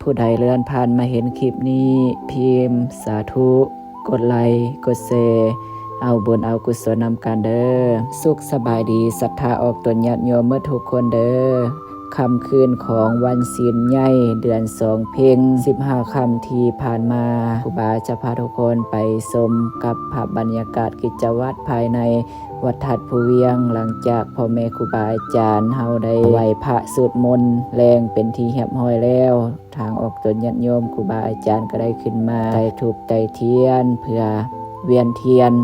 ຜູ້ໃດເລື່ອນຜ່ານມາເຫັນຄລິບນີ້ ພິມສາທຸ ກົດໄລ ກົດແຊ ເອົາບຸນເອົາກຸສົນນຳກັນເດີ. ສຸກສະບາຍດີ ສັດທາອອກຕົນຍາດໂຍມໝົດທຸກຄົນເດີ. ຄ່ຳຄືນຂອງວັນສິນໃຫຍ່ ເດືອນສອງເພັງ ສິບຫ້າຄ່ຳທີ່ຜ່ານມາ, ຄູບາຈະພາທຸກຄົນໄປຊົມກັບພາບບັນຍາກາດກິດຈະວັດພາຍໃນວັດທາດພູວຽງ. ຫຼັງຈາກພໍ່ແມ່ຄູບາອາຈານເຮົາໄດ້ໄຫວ້ພະສວດມົນແລງເປັນທີ່ຮຽບຮ້ອຍແລ້ວ, ທາງອອກຕົນຍາດໂຍມ ຄູບາອາຈານກໍໄດ້ຂຶ້ນມາໄຕ້ທູບໄຕ້ທຽນ ເພື່ອວຽນທຽນ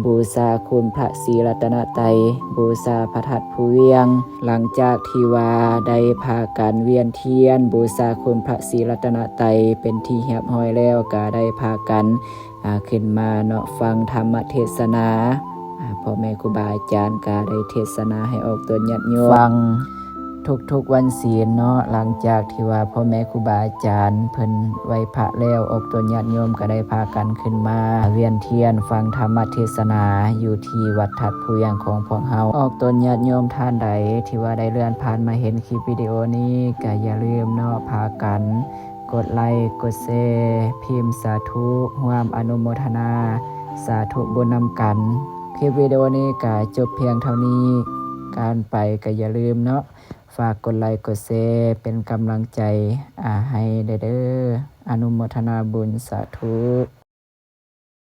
ບູຊາຄຸນພະສີລັດຕະນະໄຕ, ບູຊາພະທາດພູວຽງ. ຫຼັງຈາກທີ່ວ່າໄດ້ພາກັນວຽນທຽນ ບູຊາຄຸນພະສີລັດຕະນະໄຕເປັນທີ່ຮຽບຮ້ອຍແລ້ວ, ກໍໄດ້ພາກັນ ອາ ຂຶ້ນມາເນາະ ຟັງທຳມະເທດສະໜາ. ອາ ພໍ່ແມ່ຄູບາອາຈານກໍໄດ້ເທດສະໜາໃຫ້ອອກຕົນຍາດໂຍມຟັງທຸກໆວັນສິນເນາະ. ຫຼັງຈາກທີ່ວ່າພໍ່ແມ່ຄູບາອາຈານເພິ່ນໄຫວ້ພະແລ້ວ, ອອກຕົນຍາດໂຍມກໍໄດ້ພາກັນຂຶ້ນມາວຽນທຽນຟັງທຳມະເທດສະໜາຢູ່ທີ່ວັດທາດພູວຽງຂອງພວກເຮົາ. ອອກຕົນຍາດໂຍມທ່ານໃດທີ່ວ່າໄດ້ເລື່ອນຜ່ານມາເຫັນຄລິບວິດີໂອນີ້ ກໍຢ່າລືມເນາະ ພາກັນ ກົດໄລ ກົດແຊ ພິມສາທຸ ຮ່ວມອະນຸໂມທະນາສາທຸບຸນນຳກັນ. ຄລິບວິດີໂອນີ້ກະຈົບພຽງເທົ່ານີ້. ກ່ອນໄປກະຢ່າລືມເນາະ ຝາກກົດໄລ ກົດແຊ ເປັນກຳລັງໃຈ ອາ ໃຫ້ແດ່ເດີ. ອະນຸໂມທະນາບຸນ ສາທຸ.